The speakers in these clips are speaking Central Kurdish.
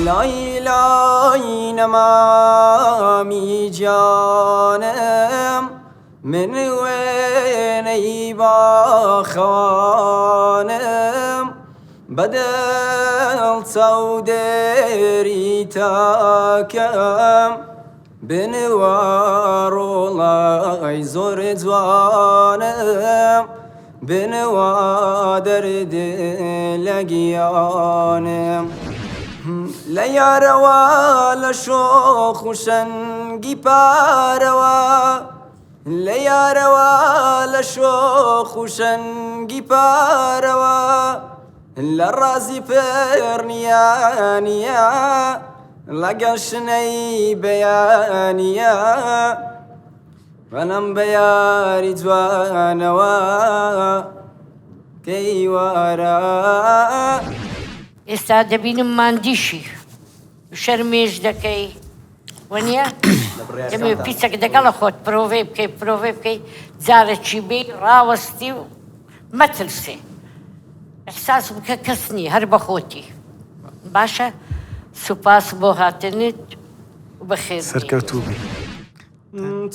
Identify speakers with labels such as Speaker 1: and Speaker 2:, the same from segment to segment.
Speaker 1: لای لای نەمامی گیانم من وێنەی باخەوانم بەدڵ چاودێری تاکەم بنوا ڕۆڵای زۆر جوانم بنوا دەرد لە گیانم لە یارەوە لە شۆخ و شەنگی پارەوە لە یارەوە لە شۆخ و شەنگی پارەوە لە ڕازی پڕنیانە لەگەڵ شنەی بەیانە بەڵام بە یاری جوانەوە کەی وارە.
Speaker 2: ئێستا دەبینم ماندیشی شەرمێش دەکەی وەنیە دەمەوێ پیسەک دەگەڵە خۆت پرۆڤەی بکەی پرۆڤەی بکەی جارەکی بێی ڕاوەستی و مەترسێ ئیحساس بکە کەس نیە هەر بەخۆتی باشە سوپاس بۆ هاتنت و بەخێر بێی.
Speaker 3: سەرکەوتوو بی.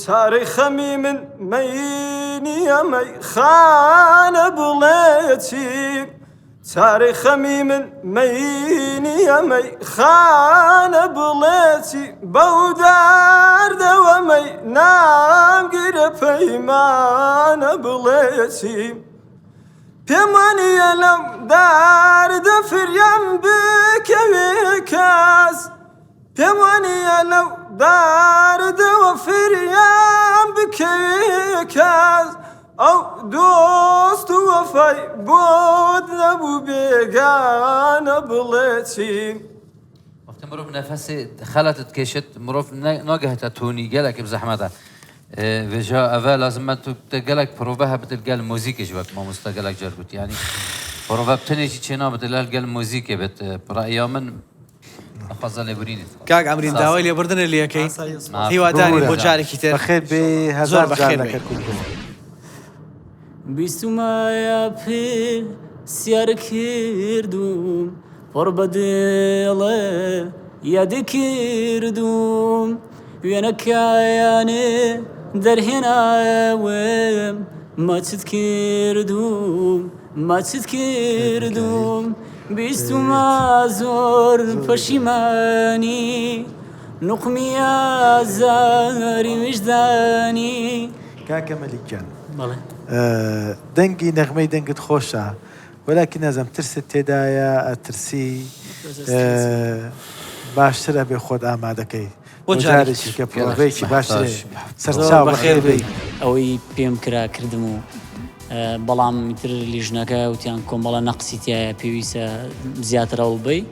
Speaker 1: چارەی خەمی من مەی نییە مەی خانە بڵێ چی چارەی خەمی من مەی نییە مەی خانە بڵێ چی بەو داردەوە مەی نامگرە پەیمانە بڵێ چی پێم وانییە لەم داردە فریام بکەوێ کەس پێم وانییە لەو داردەوە فریام بکەوێ کەس ئەو دۆست و وەفای بۆت نەبوو بێگانە بڵێ چی.
Speaker 4: وەختی مرۆڤ نەفەسێ خەلەت دکێشێت مرۆڤ ناگەهێتە تۆنی گەلەک زەحمەتە ڤێژا ئەڤە لازمە تو گەلەک پرۆڤە هەبت گەل موزیکێش وەک مامۆستا گەلەک جار گوتی یانی پرۆڤە بتەنێکی چێ نابێت لەل گەل موزیکێ بێت ڕەئیا من ئەخوازە لێبورینت.
Speaker 5: کاک ئەمرین داوای لێبوردنت لێ ئەکەین هیوادارین بۆ جارێکی تر
Speaker 3: بەخێر بێی
Speaker 5: زۆر
Speaker 3: هەزار جار
Speaker 5: بەخێر
Speaker 3: لە
Speaker 5: بێی.
Speaker 3: کەرکوکەوە.
Speaker 6: بیستمایە پرسیار کردوم پڕ بە دڵێ یاد کردوم وێنەکایانێ دەرهێناوم ماچت کردوم ماچت کردوم بیستومە زۆر پەشیمانی نوقمی ئازاری ویژدانی.
Speaker 3: کاکە مەلیک گیان
Speaker 6: بەڵێ.
Speaker 3: دەنگی نەغمەی دەنگت خۆشە وەلاکن نازانم ترست تێدایە ئەترسی باشتر ئەبێ خۆت ئامادەکەی
Speaker 5: بۆ
Speaker 3: بۆ
Speaker 5: جارێکی
Speaker 3: جارێکی
Speaker 5: تر.
Speaker 3: کە پرۆڤەیەکی باشتر
Speaker 4: محتاج.
Speaker 5: زۆر
Speaker 3: سەرچاو
Speaker 6: بەخێر
Speaker 3: بەخێر
Speaker 6: بێی.
Speaker 3: بێی.
Speaker 6: ئەوەی پێم کرا کردم و بەڵام ئیتر لیژنەکە وتیان کۆمەڵە نەقسی تیایە پێویستە زیاتر هەوڵ بەی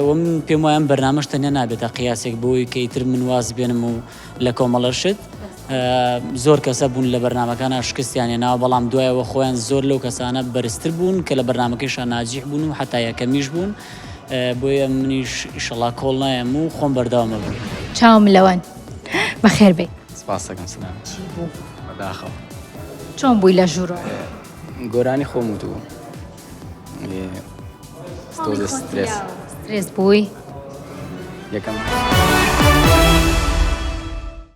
Speaker 6: و من پێم وایە ئەم بەرنامەش تەنیا نابێتە قیاسێک بۆی کە ئیتر من واز بێنم و لە کۆمەڵە شت زۆر کەسە بوون لە بەرنامەکانا شکستیان هێناوە بەڵام دوایەوە خۆیان زۆر لەو کەسانە بەرزتر بوون کە لە بەرنامەکەیشا ناجیح بوون و حەتا یەکەمیش بوون بۆیە منیش ئیشەڵا کۆڵ نایەم و خۆم بەردەوام ئەبم.
Speaker 7: چاوم لەوەن بەخێر بێی.
Speaker 8: سپاست دەکەم سلام.
Speaker 7: چی بوو؟
Speaker 8: بەداخەوە.
Speaker 7: چۆن بووی لە ژوورەوە؟
Speaker 8: گۆرانی خۆم وتبوو. تۆزێ سترێس.
Speaker 7: سترێس بووی؟
Speaker 8: یەکەم.